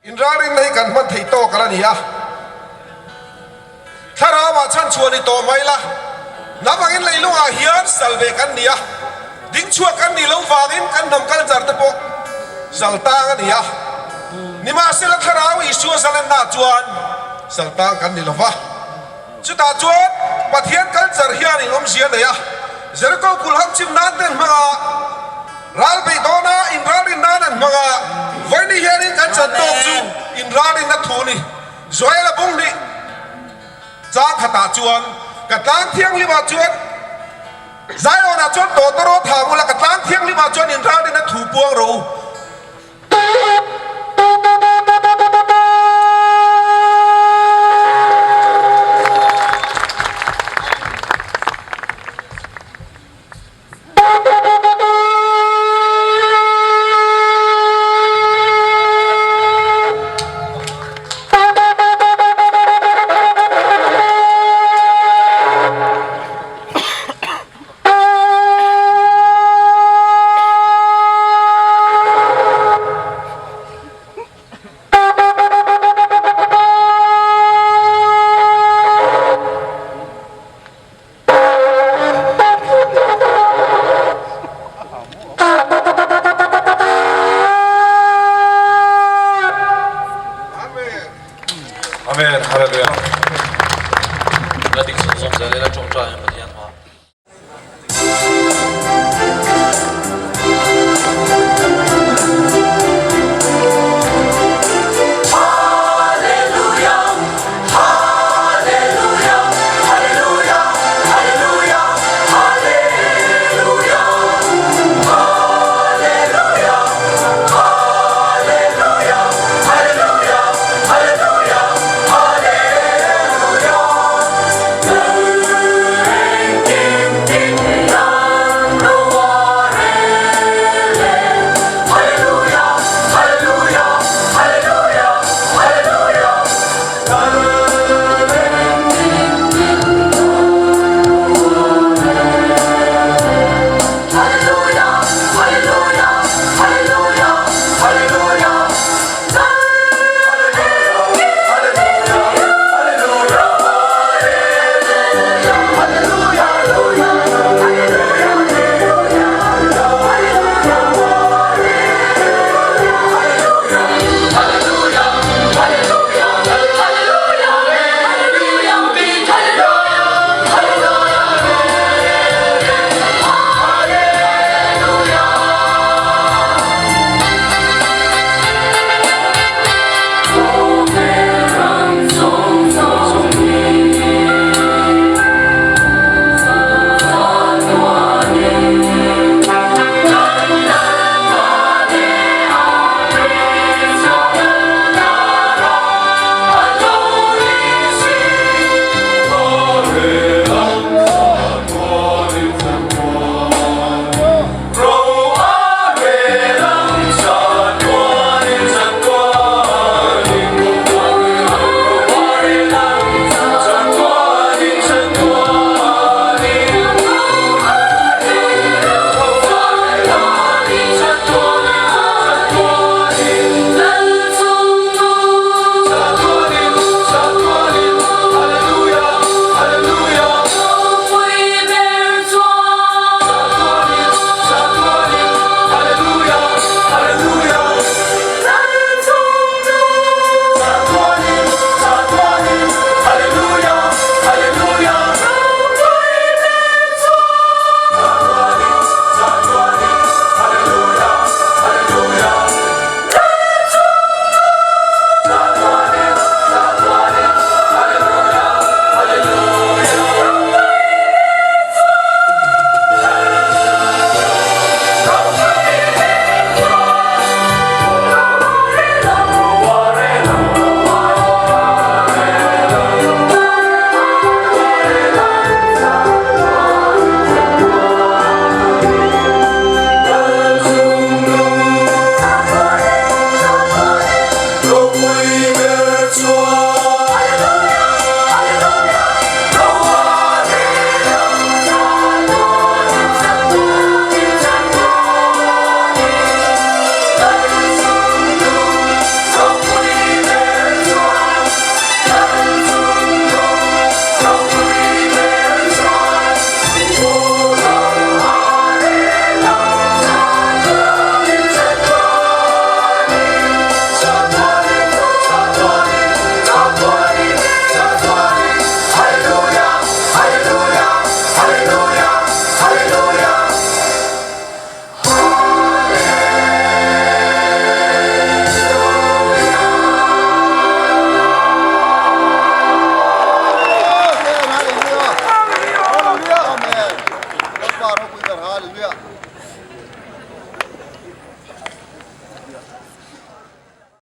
Inralrinna hi kan hman theih tawk ala ni a, thlarauah chhanchhuah ni tawh mai la, hnam angin leilungah hian sal ve kan ni a, dingchhuak kan nih loh vangin kan hnam culture te pawh sal tang a ni a, nimahsela thlarau Isua zalennaah chuan sal tang kan ni lo va. Chutah chuan Pathian culture hian in awmzia a nei a, Jericho kulh ham chim nan te an hmang a, Ral beih dawna inralrin nan an hmang a, vawiin hianin kan chan tawk chu inralrinna thu a ni. Joel-a bung hnih chang khatah chuan, Ka tlang thianghlimah chuan Zion-ah chuan tawtawraw thang ula, ka tlang thianghlimah chuan inralrinna thu puang rawh u. Amen. Hallelujah. La dik chhunzawm zel ila tawngtai.